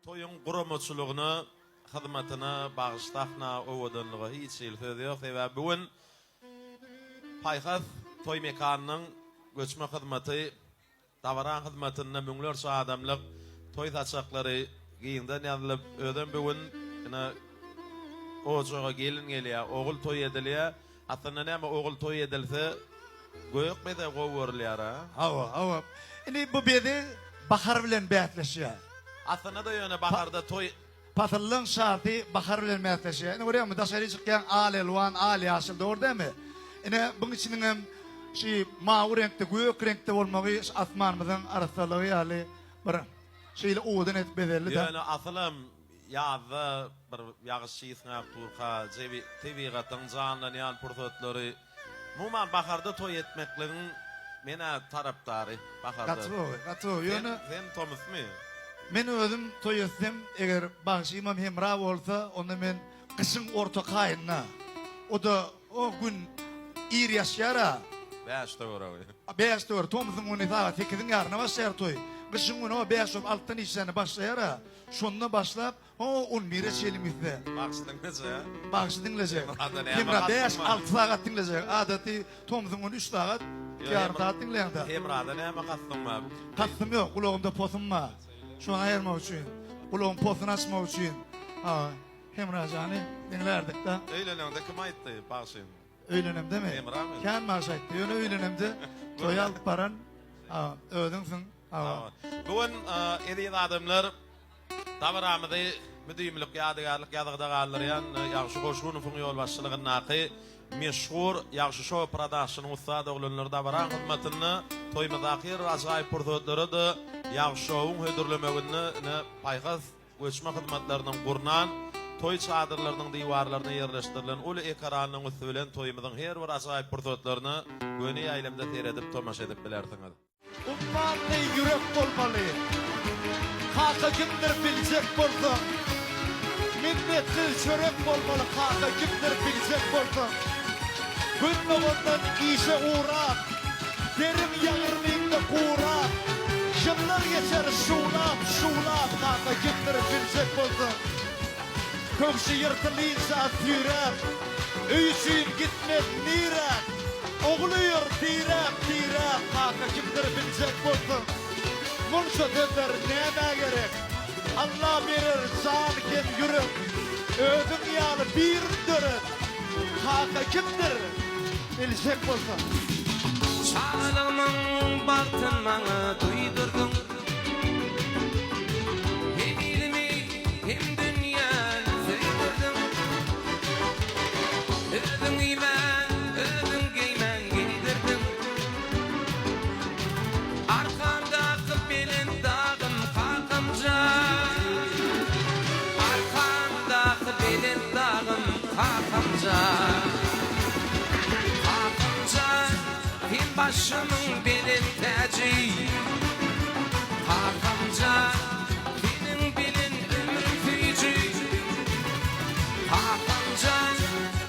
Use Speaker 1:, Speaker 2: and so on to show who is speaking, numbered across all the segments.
Speaker 1: Toýuň guramaçylygyna, hyzmatyna, bagyş sahna, owadanlyga hiç hili söz ýok. Sebäbi bu gün Paýhas toý mekanynyň göçme hyzmaty Dabaraň hyzmatynda müňlerçe adamlyk toý saçaklary giňden ýazylyp, özem bu gün ine ojaga gelin gelýär, ogul toý edilýär. Aslynda näme ogul toý edilse gök bezeg gowy görülýär-a.
Speaker 2: Hawa, hawa. Indi bu bezeg bahar bilen bäsleşýär.
Speaker 1: Aslynda-da ýöne baharda toý.
Speaker 2: Pasyllaň şasy bahar bilen bäsleşýär. Ine görýäňmi, daşary çykýaň al-elwan, al-ýaşyl, dogry dälmi? Ine, buň içiniňem şu mawy reňkde, gök reňkde bolmagy şu asmanymyzyň arassalygy ýaly bir şeýle owadan edip bezeldi-de.
Speaker 1: Ýöne asylam ýazda bir ýagyş ysňap durka, tebigatyň janlanýan pursatlary Umuman baharda toý etmekligiň men-ä tarapdary baharda.
Speaker 2: Gaty gowy, gaty gowy. Ýöne
Speaker 1: Sen tomusmy?
Speaker 2: Men özüm toý etsem, eger bagşymam hemra bolsa, onda men gyşyň ortaky aýynda, o-da o gün ir ýaşýar-a.
Speaker 1: Bäş töweregi.
Speaker 2: Bäş töweregi, tomsuň güni sagat sekiziň ýaryna başlaýar toý. Gyşyň güni o bäş bolup altydan işlände başlaýar-a. Şonda başlap, Ho, on bire çenli gitse.
Speaker 1: Bagşy diňlejek.
Speaker 2: Bagşy diňlejek.
Speaker 1: Hemrada näme
Speaker 2: Hemra
Speaker 1: gatyň
Speaker 2: bäş,
Speaker 1: bar?
Speaker 2: alty sagat diňlejek. Adaty tomsuň güni üç sagat, iki ýarym sagat diňleýäň-dä.
Speaker 1: Hemrada näme kasdyň bar?
Speaker 2: Kastym ýok, gulagymda posum bar. Şony aýyrmak üçin. Gulagyň posuny açmak üçin. Ha, Hemra jany diňlärdik-dä.
Speaker 1: Öýleneňde kim aýtdy bagşyň?
Speaker 2: Öýlenemdemi?
Speaker 1: Hemramy?
Speaker 2: Kän bagşy aýtdy. Ýöne öýlenemde toýa alyp baran, ha, özüňsiň. Ha.
Speaker 1: Bu gün eziz adamlar Dabaramyzy müdimilik ýadygärlik ýazgyda galdyrýan Ýagşy Goşgunowyň ýolbaşçylygyndaky meşhur Ýagşy Şou Prodakşynyň ussat oglanlary dabaraň hyzmatynda toýumyzdaky her bir ajaýyp pursatlara-da Ýagşy Şouwyň hödürlemeginde ine paýhas göçme hyzmatlarynyň gurnan toý çadyrlarynyň diwarlaryna ýerleşdirilen uly ekaranyň üsti bilen toýumyzyň her bir ajaýyp pursatlaryna göni ýaýlymda seredip tomaşa edip bilersiňiz.
Speaker 2: Ummanly ýürek bolmaly. Kaka kimdir biljek bolsaň. Minnetsiz çörek bolmaly kaka kimdir biljek bolsaň. Gün dogandan işe ugrap, Deriň ýagyrnyňda gurap, Ýyllar geçer şuwlap, şuwlap kaka kimdir biljek bolsaň. Köwşi ýyrtylynça süýräp, Öý üçin gitmez nirä. Ogul öýer diräp, diräp, Kaka kimdir biljek bolsaň. Munça sözler nämä gerek? Alla berer jan hem ýürek. Özüň ýaly birin döret. Kaka kimdir biljek bolsaň.
Speaker 3: Çagalygymyň bagtyn maňa duýdurdyň. Hem ilimi, hem dünýäni söýdürdiň. Özüň iýmän, özüň geýmän geýdirdiň. Arkamdaky belent dagym kakam jan. Arkamdaky belent dagym kakam jan. Kakam jan, sen başymyň belent täji. Kakam jan, seniň bilen ömrüm süýji. Kakam jan,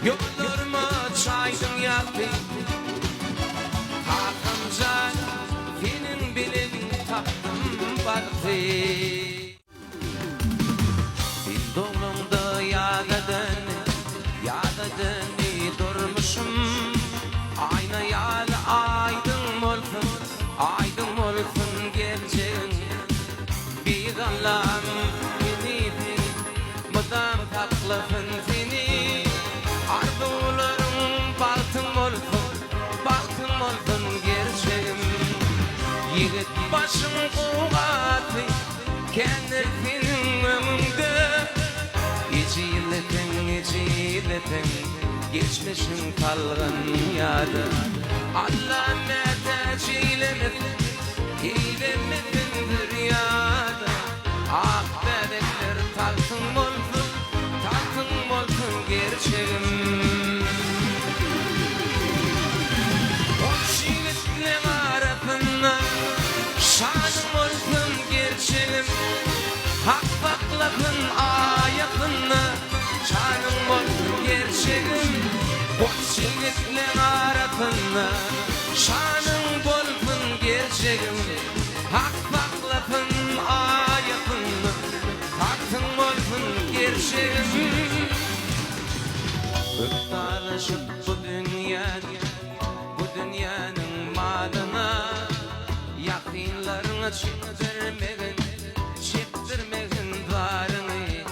Speaker 3: ýollaryma çaýdyň ýagty. Kakam jan, seniň bilen tapdym bagty. Sen doglaňda ýada döndi, ýada döndi durmuşym. Aýna ýaly aýdyň bolsun, aýdyň bolsun geljegiň. Beýik Allam seni mydam saklasyn seni. Arzuwlaryň bagtyň bolsun, bagtyň bolsun gerçegim. Ýigit başyň gowgasy kändir seniň öňüňde. Ejizleseň, ejizleseň geçmişiň salgyn ýada. Alla mätäç eýlemesin. Eýlemesin zürýada, Ak bäbekler tagtyň bolsun, Tagtyň bolsun gerçegim. Goç ýigitleň arasynda, Şanyň bolsun gerçegim. Hak saklasyn aýasynda, Şanyň bolsun gerçegim. Goç ýigitleň arasynda, Şanyň bolsun gerçegim, Hak saklasyn aýasynda. gerçegim. Köp dalaşyp bu dünýäde, bu dünýäniň malyna, Ýakynlaryňa çekdirmegin, çekdirmegin zaryňy.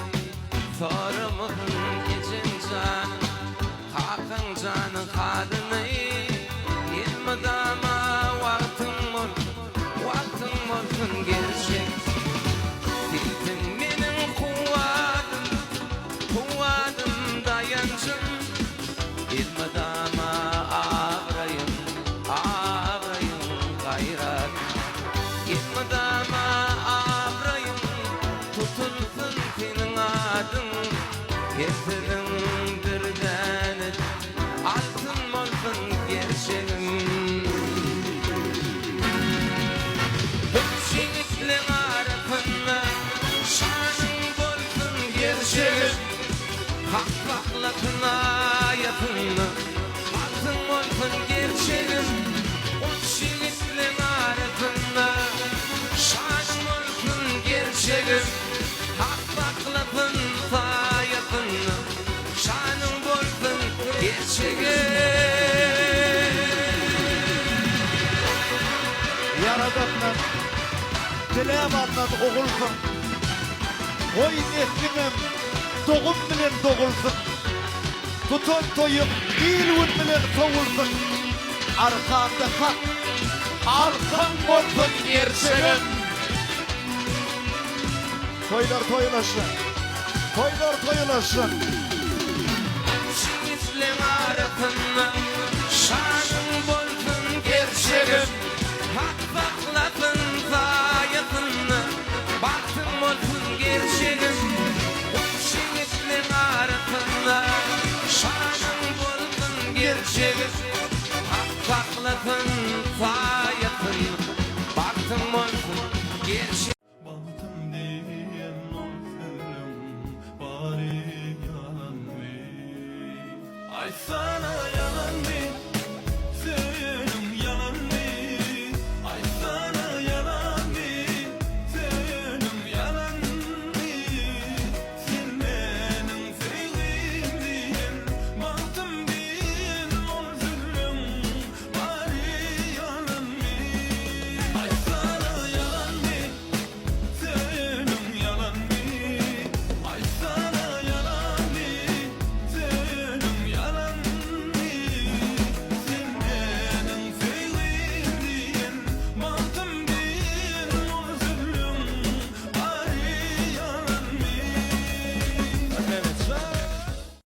Speaker 3: Soramagyn ejeň janyň, kakaň janyň halyny. Elmydama wagtyň bolsun, wagtyň bolsun gerçek. Sensiň meniň kuwwatym, kuwwatym daýanjym. Elmydama abraýym, abraýym gaýratym. Elmydama abraýym tutulsyn seniň adyň. Her sözüň bir däne altyn bolsun gerçegim. Ýigitleň arasynda şanyň bolsun gerçegim. Hak saklasyn aýasynda bagtyň bolsun gerçegim. Goç ýigitleň arasynda şanyň bolsun gerçegim. Hak saklasyn saýasynda şanyň bolsun gerçegim.
Speaker 2: Ýaradandan diläp alnan ogulsyň. Goý nesliňem dogum bilen dogulsyn. Tutan toýuň il-gün bilen sowulsyn. Arkaňda Hak, arkaň bolsun gerçegim. Toýlar toýlaşsyn. Toýlar toýlaşsyn.
Speaker 3: Jigitleň arasynda şanyň bolsun gerçegim. Hak saklasyn saýasynda bagtyň bolsun gerçegim. Jigitleň arasynda şanyň bolsun gerçegim. Hak saklasyn saýasynda bagtyň bolsun gerçegim.
Speaker 4: Bagtym diýen ol sözleň bary ýalanmy? Aýtsana!